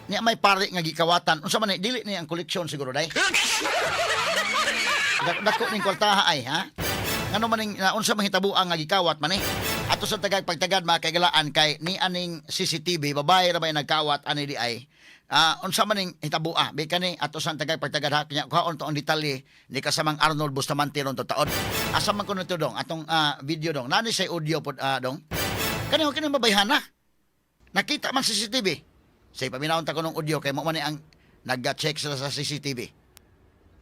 Niya may pari nga gikawatan. Unsa man ni, dili ni ang koleksyon siguro day. Dako ning kwartaha ay ha. Ngano man ning na, unsa man hitabuang nga gikawat man eh. Ato sa tagag pagtagad mga kaigalaan kay ni aning CCTV babae ra may nagkawat ani di ay. Ah, unsa man ning hitabua bi kani ato sa tagag pagtagad ha kanya kuhaon to ang detalye ni kasamang Arnold Bustamante ron taon. Asa man kuno to dong atong video dong. Nani say audio pod dong. Kani kini mabayhana. Nakita man CCTV. Say paminawon ta ko ng audio kay mo man ni ang nag-check sila sa CCTV.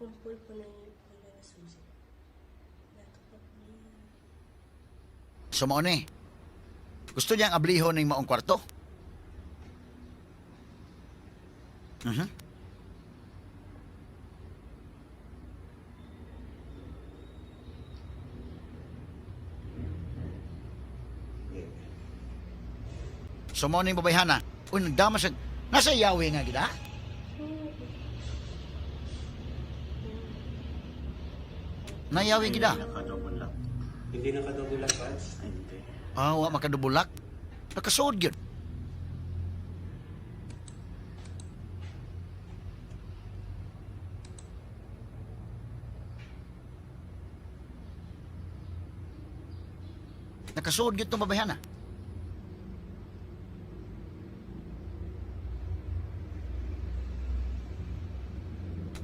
Pumpul po na yung po na susi. Nato pa po niya. So mao ni. Gusto niyang ablihon ning maong kwarto. So mao ning babayhana. Uy, nagdama siya. Nasa yawi nga gida. Nayawi gida. Naka-double lock. Hindi naka-double lock, Pads. Ay, hindi. Ah, wa makadubulak. Nakasuod gyud. Nakasuod gyud tong babayhana.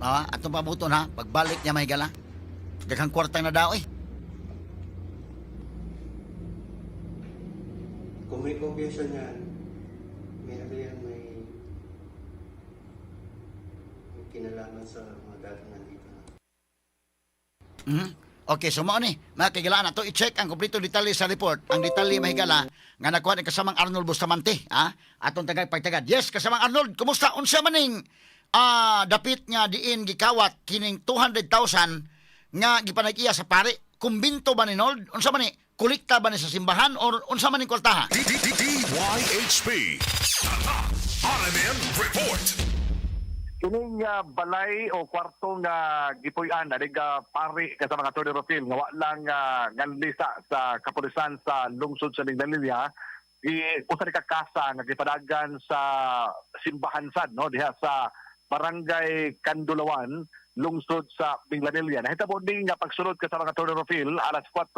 Ah, atong pabuton ha, pagbalik niya mahigala. Daghang kwarta na daw eh. Kung may kopya siya niyan, may ano yan, may kinalaman sa mga dating nandito na. Okay, so mao ni, mga kaigalaan ato i-check ang kompleto detalye sa report. Ang detalye mahigala nga nakuha ni kasamang Arnold Bustamante, ha? Atong tagay pagtagad. Yes, kasamang Arnold, kumusta unsa man ning dapit nga diin gikawat kining 200,000 nga gipanag-iya sa pare? Kumbinto ba ni Nold? Unsa man ni kolekta ba ni sa simbahan or unsa man ning kwartaha? DYHP. RMN Report. Kining balay o kwarto nga gipuy-an anig pari ka sa mga Tony Rofil nga wa lang nganlisa sa kapulisan sa lungsod sa Minglanilla i usa ni ka kasa nga gipadagan sa simbahan sad no diha sa Barangay Kandulawan, lungsod sa Minglanilla. Nahitabo ning nga pagsulod ka sa mga Tony Rofil alas 4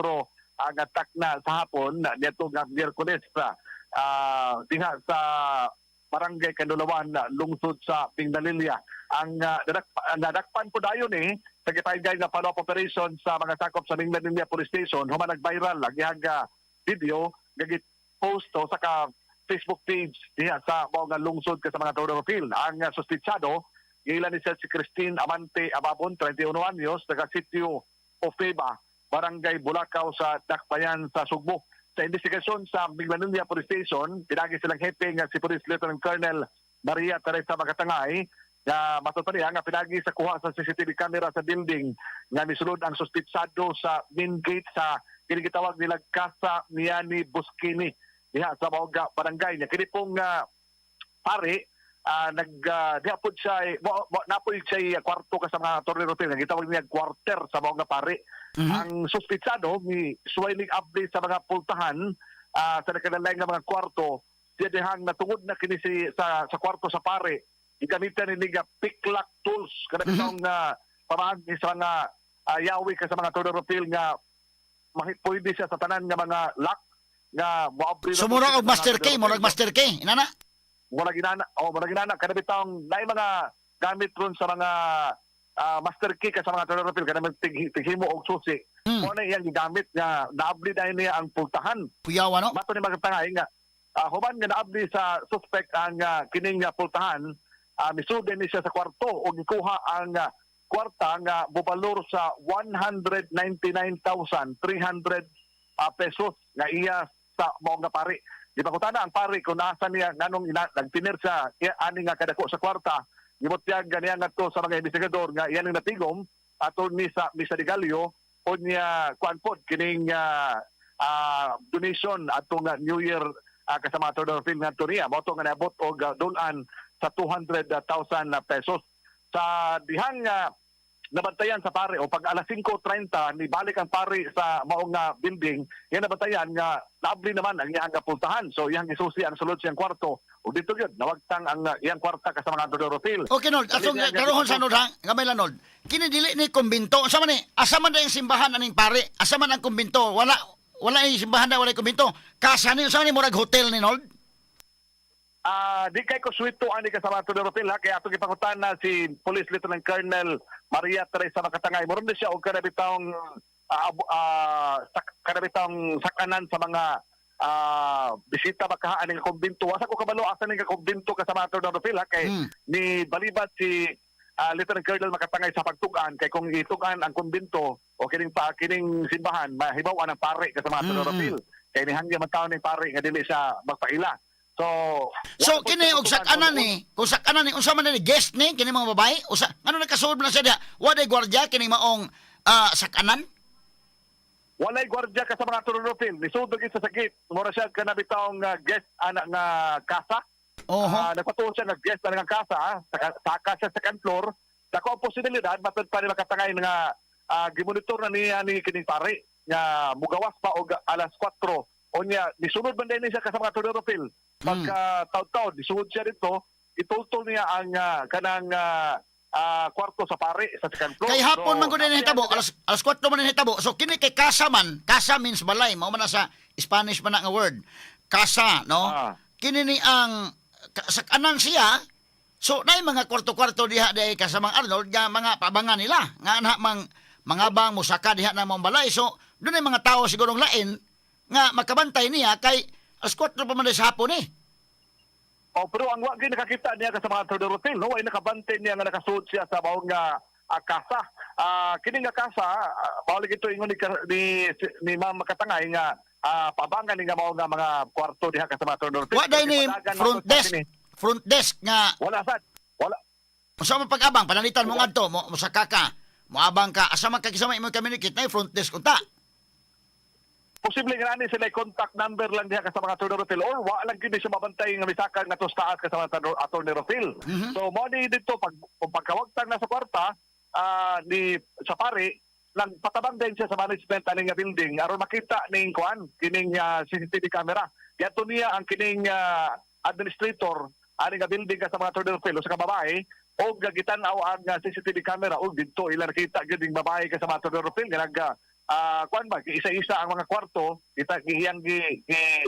ang atak na sa hapon niadto nga Miyerkules sa diha sa Barangay Kandulawan, lungsod sa Minglanilla. Ang nadakpan po dayon eh sa gipahigay nga follow-up operation sa mga sakop sa Minglanilla Police Station human nag-viral ang iyang video nga post sa ka Facebook page diha sa mao nga lungsod ka sa mga Toro Phil. Ang suspitsado giila ni siya si Christine Amante Ababon, 31 anyos, taga sitio Ofeba, Barangay Bulacau sa Dakbayan sa Sugbo. Sa investigasyon sa Minglanilla Police Station, pinagi silang hepe nga si Police Lieutenant Colonel Maria Teresa Makatangay nga matuto niya nga pinagi sa kuha sa CCTV camera sa building nga misulod ang suspitsado sa main gate sa kini gitawag nila Casa Miani Buskini diha sa Maoga Barangay. Nya kini pong pare nag diha pod siya eh, napoy siya kwarto ka sa mga tornero hotel nga gitawag niya quarter sa Maoga pare. Ang suspitsado ni suwailing update sa mga pultahan sa nakalalay nga mga kwarto siya dihang natungod na kini si sa kwarto sa pare gigamitan ni nga pick lock tools kada bitong pamaagi sa mga yawi ka sa mga tornero hotel nga pwede siya sa tanan nga mga lock nga moabri So mura og Master K, murag Master K, inana. Wala ginana, oh, wala ginana kada bitong naay mga gamit ron sa mga master key ka sa mga tornero hotel kada tighimo og susi. Mo na iyang gigamit nga naabli na niya ang pultahan. Puyawa no. Mato ni magtangay nga human nga naabli sa suspect ang kining pultahan, misud ni siya sa kwarto og gikuha ang kwarta nga bubalor sa 199,300 pesos nga iya sa mao nga pari. Di ba kutana ang pari kung nasa niya nganong nagtinir siya iya, ani nga kadako sa kwarta, gibutyag ganiya ngadto sa mga investigador nga iyan ang natigom ato ni sa Misa de Gallo o niya kuan pod kining donation atong New Year kasama ato ng film ngadto niya mao to nga naabot og dulan sa 200,000 pesos sa dihang Nabantayan sa pare o pag alas 5:30 ni balik ang pare sa maong nga building, yan nabantayan nga naabli naman ang iyang pultahan. So iyang gisusi ang sulod siyang kwarto ug dito gyud nawagtang ang iyang kwarta kasama nga Atty. Rofil. Okay, Nold. Atong Dili niya karohon sa Nold, ha? Gamay lang, Nold. Kini dili ni kumbinto. Unsa man ni? Asa man ang simbahan aning pare? Asa man ang kumbinto? Wala wala ay simbahan na wala kumbinto. Kasa ni unsa man ni murag hotel ni Nold? Di kay ko swito ani kasama Atty. Rofil ha, kay atong gipangutan na si Police Lieutenant Colonel Maria Teresa Makatangay. Murong na siya og kanabitang kanabitang sakanan sa mga bisita baka ani nga kumbinto. Asa ko kabalo asa ni nga kumbinto kasama Atty. Rofil ha, kay ni balibat si Lieutenant Colonel Makatangay sa pagtug-an kay kung itug-an ang kumbinto o kining pa kining simbahan mahibaw-an ang pare kasama Atty. Rofil. Kay nihangya man taon ning pare nga dili siya magpaila. So, So wala po kini siya og sakanan ni, kung sakanan ni unsa man ni guest ni kini mga babae? Usa ngano nakasuod man siya diha? Wa day gwardiya kini maong sakanan? Walay gwardiya ka sa mga tururupin. Nisudog isa sa gate. Mura siya kanabitawng guest ana nga kasa. Oho. Nagpatuo siya nga guest ana nga kasa. Saka siya second floor. Dako ang posibilidad matod pa ni makatangay nga gimonitor na niya ni kining pare nga mugawas pa og alas 4. Unya nisunod man din siya ka sa mga tururupin. Pagka taud-taud nisunod siya dito, itultol niya ang kanang kwarto sa pare sa second floor. Kay hapon So, man gud ni hitabo, alas alas 4 man ni hitabo. So kini kay casa man, casa means balay, mao man na sa Spanish man na nga word. Casa, no? Kini ni ang sa kanan siya. So nay mga kwarto-kwarto diha di kasamang Arnold nga mga pabangan nila nga ana mang mga bang musaka diha na mong balay. So dunay mga tao sigurong lain nga makabantay niya kay alas 4 pa man di sa hapon eh. Oh, pero ang wa gyud nakakita niya ka sa mga Atty. Rufil, no, ay nakabante niya nga nakasuod siya sa maong nga kasa. Kini nga kasa, mao lagi ito ingon ni Ma'am Makatangay nga pabangan ni nga mao nga mga kwarto diha ka sa mga Atty. Rufil. Wa day ni Padagan front matud sa desk, kini. front desk nga Wala sad. Wala. Unsa man pag-abang panalitan mo ngadto mo mosaka ka, moabang ka asa man ka kisama imo communicate na front desk unta. Posible nga ani sila contact number lang diha ka sa mga Atty. Rufil or wa lang gyud ni siya mabantay nga misaka nga taas ka sa mga Atty. Rufil. So mo ni dito pag kung pagkawagtang na sa kwarta ni sa pare nang patabang din siya sa management ani nga building aron makita ning kuan kining CCTV camera. Giadto niya ang kining administrator ani nga building ka sa mga Atty. Rufil usa ka babae og gitan-aw ang CCTV camera og didto ila nakita gyud ning babae ka sa mga Atty. Rufil nga nag kuan ba isa-isa ang mga kwarto kita giyang gi, gi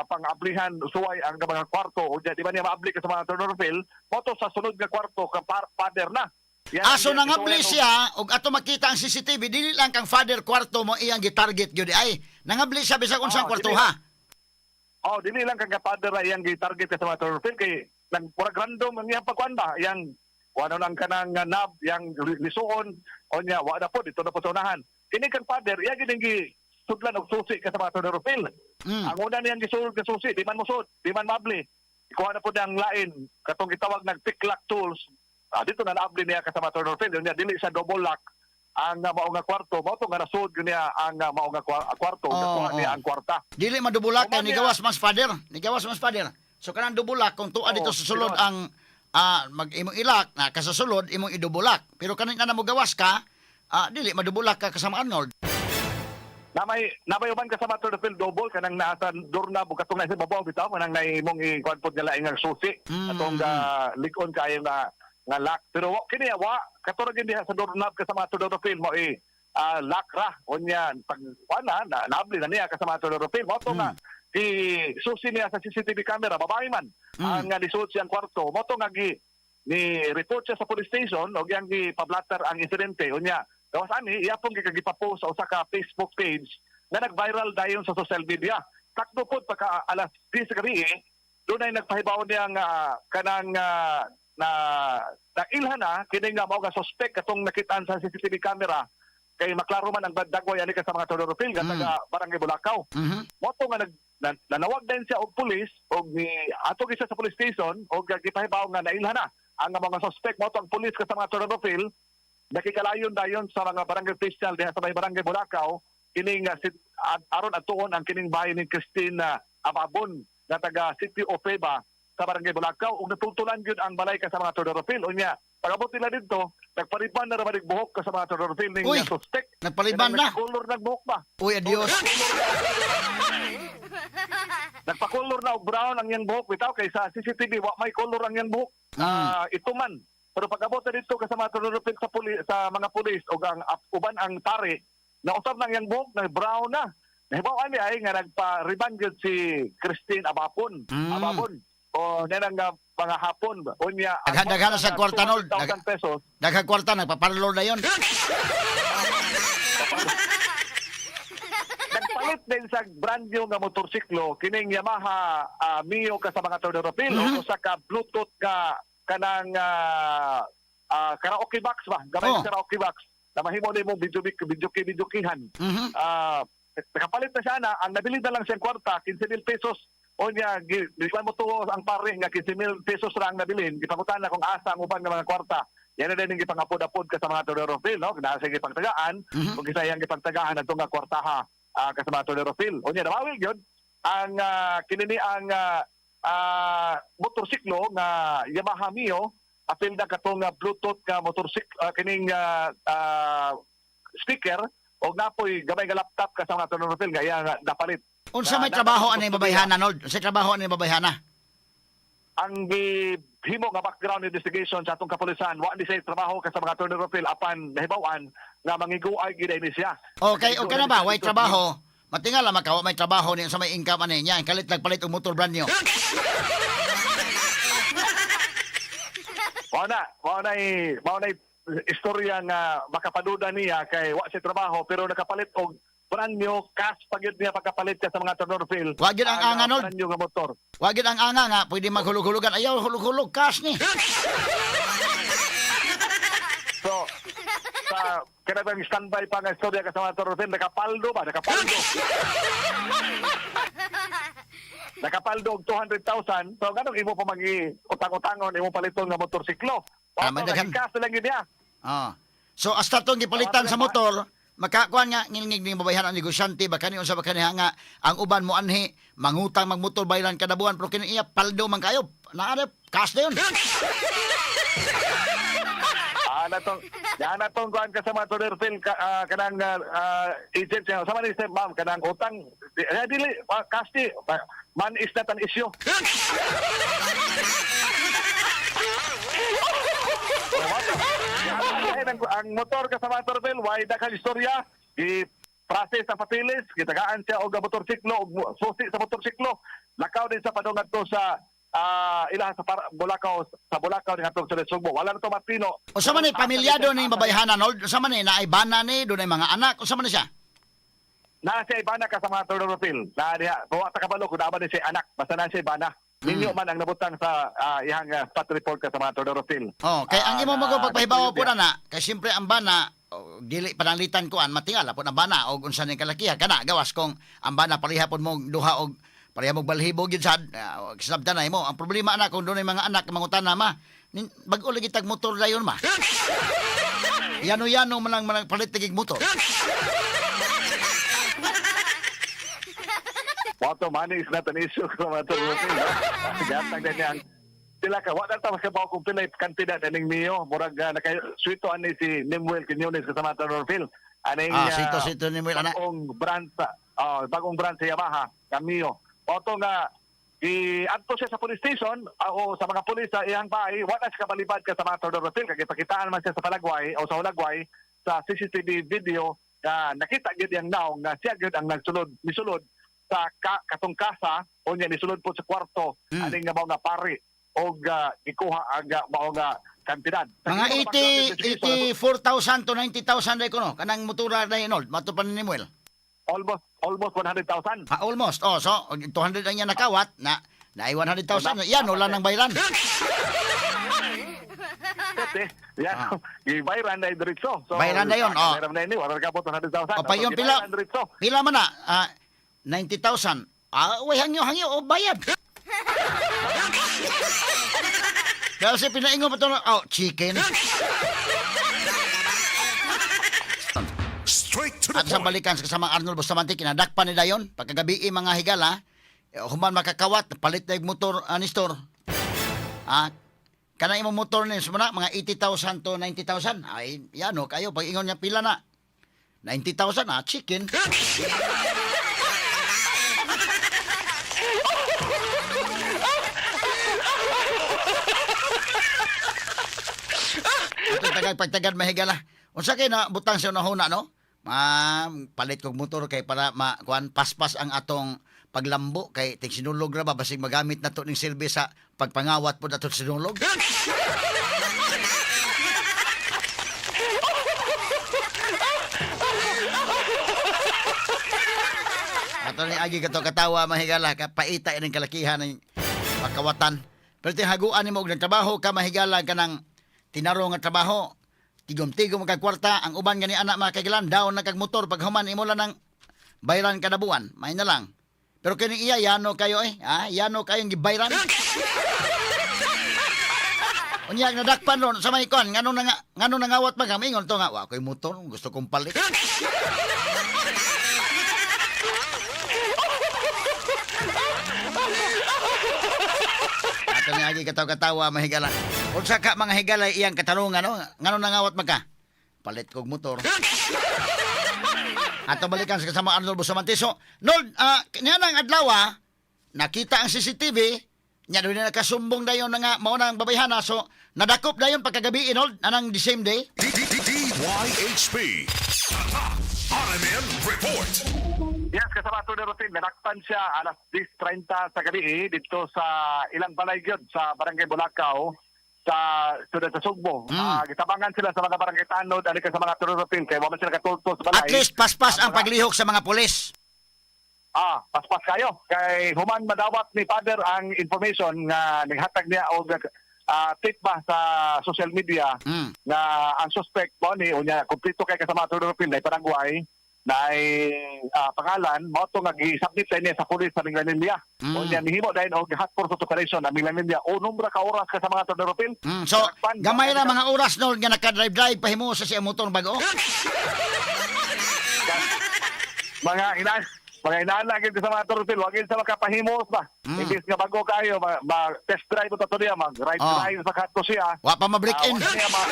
pang-ablihan suway ang mga kwarto o di ba niya maabli ka sa mga Atty. Rufil moto sa sunod nga kwarto ka father na. Yan Aso ang nangabli isuway siya og ato makita ang CCTV dili lang kang father kwarto mo iyang gitarget gyud ay. Nangabli siya bisag unsang Oh, kwarto dili. ha. Oh, dili lang kang father na iyang gi-target ka sa mga Atty. Rufil kay nang murag random ang iyang pagkuan ba yang kuano lang kanang nab yang lisuon o niya wa na po dito na po sa unahan. Kini kang father iya gid ang gi sudlan og susi ka sa mga Atty. Rufil. Ang una niyang gisulod ka susi, di man mosud, di man mabli. Ikuha na po niyang lain katong gitawag nag pick lock tools. Dito na naabli niya ka sa mga Atty. Rufil. Yun niya dili sa double lock ang mao nga kwarto, mao to nga nasud yun niya ang mao nga kwarto, Oo, nakuha niya oo. ang kwarta. Dili madubulak kay Uma niya. nigawas mas father, nigawas mas father. So kanang dubulak kung tuwa Oo, dito sa sulod tinuod. ang mag imong ilak na kasasulod imong idubulak. Pero kaning na mo gawas ka, dili madubulak ka kasama Arnold. Namay uban ka sa Matter of double kanang naa sa doorknob ug katong nasa babaw bitaw kanang naimong i-kuan pod nga laing nga susi atong lig-on kaayo nga nga lock pero wa kini wa kato ra gyud diha sa doorknob ka sa Matter of mo i lock ra unya pag kuan na, na naabli na niya ka sa Matter of mo to nga di susi niya sa CCTV camera babae man ang nga lisuod siyang kwarto mo to nga gi ni report siya sa police station og iyang gipablatter ang insidente unya gawas ani iya pong gipapost sa usa ka Facebook page nga nag-viral dayon sa social media. Sakto pod pagka alas 10 sa gabi eh, doon ay nagpahibaw niya nga kanang na nailhan na kini nga mao nga suspect katong nakitaan sa CCTV camera kay maklaro man ang dagway ani ka sa mga Todorofil nga taga Barangay Bulacau. Mo to nga nanawag din siya og pulis og ni ato siya sa police station og gipahibaw nga nailhan na ang mga suspect. Mo to ang pulis ka sa mga Todorofil nakikalayon dayon sa mga barangay official diha sa may Barangay Bulacau kining aron atuon ang kining bahay ni Christine Ababon nga taga City of Feba. sa Barangay Bulacau ug natultulan gyud ang balay kasama nga Tony Rofil. Unya, pag-abot nila didto, nagpariban na ra ba buhok kasama nga Tony Rofil ning Uy, suspect. nagpaliban na. Color ng buhok ba? Uy, adios. Nagpa-color na og brown ang iyang buhok bitaw kay sa CCTV wa may color ang iyang buhok. Ah, ito man. Pero pag abot na dito kasama tulurupin sa mga pulis og ang uban ang pare, nausab na ang iyang buhok na brown na. Nahibaw ani ay nga nagpa-reban gyud si Christine Abapon. Abapon. O nanang nga mga hapon. Unya ang Daghan-daghan na sa kwarta, Nold. 200,000 pesos. Daghang kwarta nagpaparlor na yon. Nagpalit din sa brand new nga motorsiklo kining Yamaha Mio ka sa mga Tornado-Pil o usa ka Bluetooth ka kanang karaoke box ba, gamay Oh. karaoke box na mahimo nimo video video video kihan. Nakapalit na siya na ang nabili na lang siyang kwarta 15,000 pesos. O niya gikan mo tuo ang pare nga 15,000 pesos ra ang nabilin, gipangutan na kung asa ang uban nga mga kwarta. Yan na din ang gipangapod-apod ka sa mga Tornado-Pil, no? Naa siya gipangtagaan, kung isa iyang gipangtagaan adtong nga kwartaha kasama Tony Rofil. O niya, nabawi yun, ang kinini ang motorsiklo nga Yamaha Mio, apil na katong Bluetooth nga motorsiklo, kining speaker, o napoy gamay nga laptop kasama Tony Rofil nga iyang napalit. Unsa may trabaho ani babayhana, Nold? Unsa trabaho ani babayhana? Ang gihimo nga background investigation sa atong kapulisan, wa ni siya trabaho kasama mga Tony Rofil apan nahibaw-an nga mangiguay gid ni siya. Okay, okay na ba? Mangiguay Way ni siya. trabaho. Matingala makawa may trabaho niya sa may income ani niya. Kalit nagpalit og motor brand new. Mao na istorya nga makapaduda niya kay wa siya trabaho pero nakapalit og brand new cash pa gyud niya pagkapalit siya sa mga Tornorfil. Wa gyud ang anga, Nold. Brand new nga motor. Wa gyud ang anga nga pwede maghulog-hulugan. Ayaw hulog-hulog cash ni. So sa kanang standby pa nga istorya ka sa mga Tornorfil, nakapaldo ba? Nakapaldo. Nakapaldo og 200,000. So nganong imo pa magi utang-utangon imo paliton nga motorsiklo? Tama, Mao daghan. cash na lang yun niya. Ah. So hasta tong gipalitan sa motor, makakuan nga ngilngig ning babayhan ang negosyante baka ni unsa ba kaniha nga ang uban mo anhi mangutang magmotor bayran kada buwan pero kini iya paldo man kayo. Naa cash na yun. Ana tong kuan ka sa mga Tonerfil ka, kanang agent siya. Sama ni step ma'am kanang utang di, dili cash di man is not an issue. Ang motor ka sa mga Tonerfil why daghang istorya i process ang papilis gitagaan siya og motorsiklo og susi sa motorsiklo lakaw din sa padung ngadto sa ilaha sa Bulacau sa Bulacau ni ngadto sa Sugbo wala na to matino. Unsa man ni pamilyado ni babayhana, Nold? Unsa man ni naay bana ni dunay mga anak? Unsa man ni siya? Na siya ibana ka sa mga Tornorofil. Na diha, wa ta kabalo kung naa ba ni siya anak, basta na siya ibana. Ninyo man ang nabutang sa iyang spot report ka sa mga Tornorofil. Oh, kay ang imo Na- mo pagpahibaw po na- na na, kay siyempre ang bana oh, dili pananglitan kuan matingala po ang bana og unsa ning kalakiha kana gawas kung ang bana pareha pod mo duha og pareha mo balhibo gyud sad sinabdan na imo. Ang problema ana kung dunay mga anak mangutana ma, bag-o lagi tag motor dayon ma. Yano-yano man lang man lang palit tigig motor. Wato, money is not an issue sa mga Tornorofil. No? Gatag na niya ang sila ka, wa na ta makabaw kung pilay kantidad aning Mio. Murag naka-swito ani si Nemuel Quiñones ka sa mga Tornorofil. Aning Sito Nemuel ana. bagong brand sa bagong brand sa Yamaha, Cameo. Oto nga i-adto siya sa police station o sa mga pulis sa iyang bahay, wala siya kabalibad ka sa mga Tordorofil kay gipakitaan man siya sa Palagway o sa Hulagway sa CCTV video nga nakita gyud iyang naong nga siya gyud ang nagsulod misulod sa katong kasa o niya nisulod po sa kwarto aning nga mao nga pari og gikuha ang mao nga kantidad. Sa Mga imo background investigation, 80 84,000 to 90,000 day kuno kanang motor na Nold, mato pa ni Nemuel. Almost almost 100,000. Ha, almost. Oh, so 200 ang niya nakawat na na 100,000. Yan wala nang bayran. Eh. Yan, gibayran na diretso. So, Bayran na yun, oh. Bayran na ini, wala ka po 100,000. O pa So, yun, pila, gibayran diretso. pila man na? 90,000. Way hangyo, hangyo, o bayad. Kasi pinaingon pa ito, oh, chicken. Straight to the At sa point. balikan sa kasamang Arnold Bustamante, kinadakpan ni Dayon. Pagkagabi, mga higala, human makakawat, palit na yung motor, ni store. Ah, kana imong motor ni na mga 80,000 to 90,000. Ay, yano kayo pag ingon niya pila na. 90,000 ah, chicken. Ato tagag pagtagad mahigala. Unsa kay na butang sa unahuna, no? Ma palit kog motor kay para ma kuan paspas ang atong paglambo kay ting sinulog ra ba basig magamit nato ning silbi sa pagpangawat pod ato sinulog. Ato ni agi kato katawa mahigala ka paita ining kalakihan ng pagkawatan. Pero ting haguan nimo og nagtrabaho ka mahigala kanang tinarong nga trabaho. Tigom-tigom kag kwarta ang uban gani anak mga kaigilan down na kag motor pag human imo lang ng bayran kada buwan. May na lang. Pero kini iya yano kayo eh. Ha? Yano kayo ang gibayran. Unya nadakpan ron sa may kuan ngano na ngano nangawat man kami ingon to nga wa koy motor gusto kong palit. Ato ni agi katawa-katawa mahigala. Unsa ka mga higala iyang katarungan no? Ngano nangawat man ka? Palit kog motor. Ato balikan sa kasama Arnold Bustamante. So, Nold, niya nang adlaw ah, nakita ang CCTV, niya doon na nakasumbong dayon na nga mao na ang babayhana. So, nadakop dayon pagkagabi, Nold, anang the same day. D D D DYHP. RMN Report. Yes, kasama Atty. Rufil, nadakpan siya alas 10:30 sa gabi eh, dito sa ilang balay gyud sa Barangay Bulacau sa siyudad sa Sugbo. Gitabangan sila sa mga barangay tanod ani ka sa mga Atty. Rufil kay wa man sila katulto sa balay. At least paspas ang mga- paglihok sa mga pulis. Paspas kayo. Kay human madawat ni Father ang information nga naghatag niya og tip ba sa social media nga ang suspect mo ni unya kumpleto kay kasama Atty. Rufil na Paraguay na pangalan mao to nga gi-submit sa niya sa pulis sa Minglanilla. Unya nihimo dayon og hot pursuit operation ang Minglanilla o numbra ka oras kasama Atty. Rufil. So, Nadakpan. gamay ra mga oras Nold nga naka-drive-drive pahimo sa siya motor bago. Mga inaana gyud sa mga turtle, wag gyud sa makapahimos ba. Imbis nga bago kayo ma test drive to niya, mag ride drive sa kato siya. Wa pa ma-break in. Wa niya ma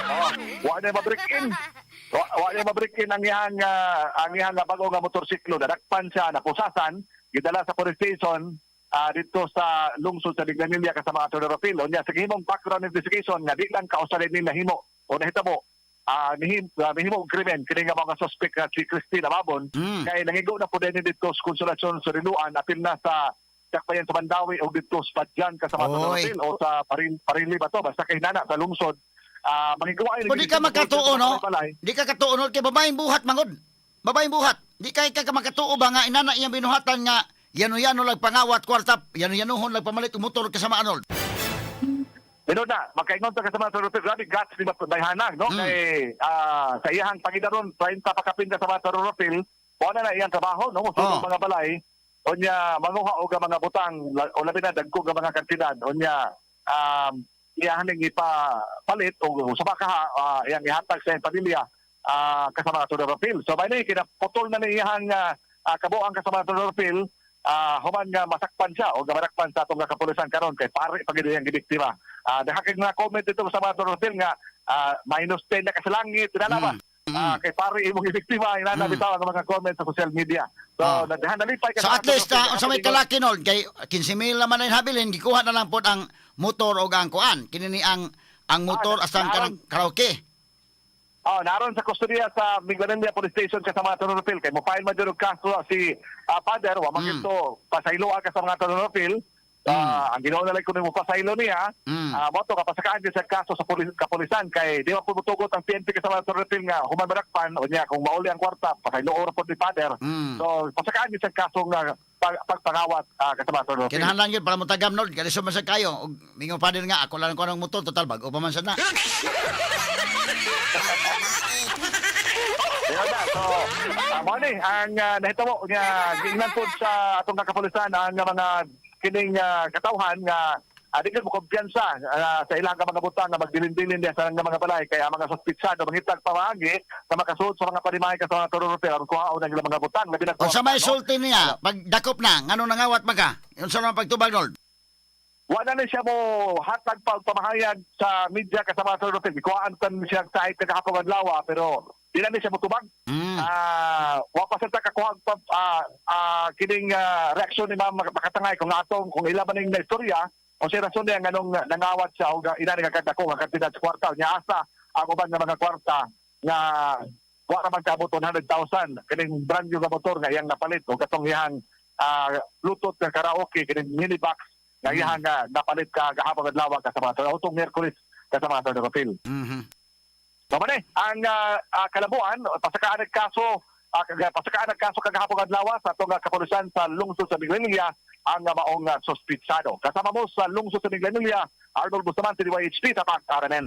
oh, wa niya ma-break in. Wa niya ma-break in ang iyang nga bago nga motorsiklo. Nadakpan siya, napusasan, gidala sa police station dito sa lungsod sa Minglanilla kasama Atty. Rofil. Unya sa gihimong background investigation nga di lang kausalin nila himo o nahitabo nihimo og krimen kini nga mga suspect nga si Christina Mabon kay nangigo na po din dito sa Konsolasyon sa Riluan apil na sa Dakbayan sa Mandawi o dito sa Padyan kasama sa Oy. Rofil o sa Parili ba to basta kay nana sa lungsod mangigawa O di ka makatuo, no? Di ka katuo, no? Kay babaeng buhat, mangod. Babaeng buhat. Di kay ka makatuo ba nga inana iyang binuhatan nga yano-yano lag pangawat kwarta, yano-yanohon lag pamalit og motor kasama Arnold. Pero na, makaingon ta kasama sa Rufil, grabe guts ni Bayhanag, no? Kay sa iyahang pangidaron, 30 pakapin kasama sa Rufil, mao na na iyang trabaho, no? Musulod mga balay, unya manguha og mga butang o labi na dagko nga mga kantidad, unya iyahan ning ipapalit o sa baka iyang ihatag sa iyang pamilya kasama sa Rufil. So may kinaputol na ni iyahang kabuang kasama sa Rufil, human nga masakpan siya o gamadakpan sa atong kapulisan karon kay pare pag iyang gibiktima. Dahil kay nga comment dito sa mga Rufil nga minus 10 na ka sa langit, inana ba? Kay pare imong gibiktima, inana bitaw ang mga comment sa social media. So nagdahan nalipay ka So sa at least Atty. Rufil, unsa may kalaki Nold kay 15,000 naman ang habilin gikuha na lang pod ang motor og ang kuan. Kini ni ang motor asang karaoke. Oh, naron sa kustodiya sa Minglanilla Police Station kasama Atty. Rufil kay mo file man jud og kaso si father wa man gito pasayloa ka sa mga Atty. Rufil. Ang ginawa na lang kuno mo pasaylo niya. Mo to kapasakaan gyud sa kaso sa kapulisan kay di man pud motugot ang PNP kasama Atty. Rufil nga human madakpan unya kung mauli ang kwarta pasaylo ra pud ni father. So pasakaan gyud sa kaso nga pagpangawat kasama Atty. Rufil. Kinahanglan yun para motagam Nold kay lisod man sa kayo. Og mingon pa din nga ako lang ko ng motor total bag-o pa man sad na. Ayun na. So, mao ni ang nahitabo nga giingnan pod sa atong kapulisan ang mga kining katawhan nga di mo kumpiyansa sa ilang nga mga butang nga magdilin-dilin diha sa ilang mga balay kay ang mga suspitsado mangitag pamaagi sa makasuod sa mga panimahay ka sa mga tururo aron kuhaon ang ilang mga butang labi na Unsa may no? sulti niya pag dakop na ngano nangawat man ka? Unsa man pagtubag Nold? Wala na siya mo hatag pa og pamahayag sa media, kasama sa Rufil. Gikuhaan tan siya sa kagahapon adlaw, pero di na ni siya motubag. Wa pa sa kakuha pa kining reaksyon ni Ma'am Makatangay kung atong kung ila man ning na istorya o si rason niya nganong nangawat siya og ina nga kadako nga kantidad sa kwarta niya, asa ang uban nga mga kwarta nga wa ra man kaabot 100,000 kining brand new nga motor nga iyang napalit o katong iyang Bluetooth nga karaoke, kining mini box nga iyang napalit ka gahapon adlaw, kasama sa utong Miyerkules, kasama sa Rofil. Mao man ang kalabuan, pasakaan ang kaso kagahapon adlaw sa atong kapulisan sa lungsod sa Minglanilla ang maong suspitsado. Kasama mo sa lungsod sa Minglanilla, Arnold Bustamante, DYHP, Tatak RMN.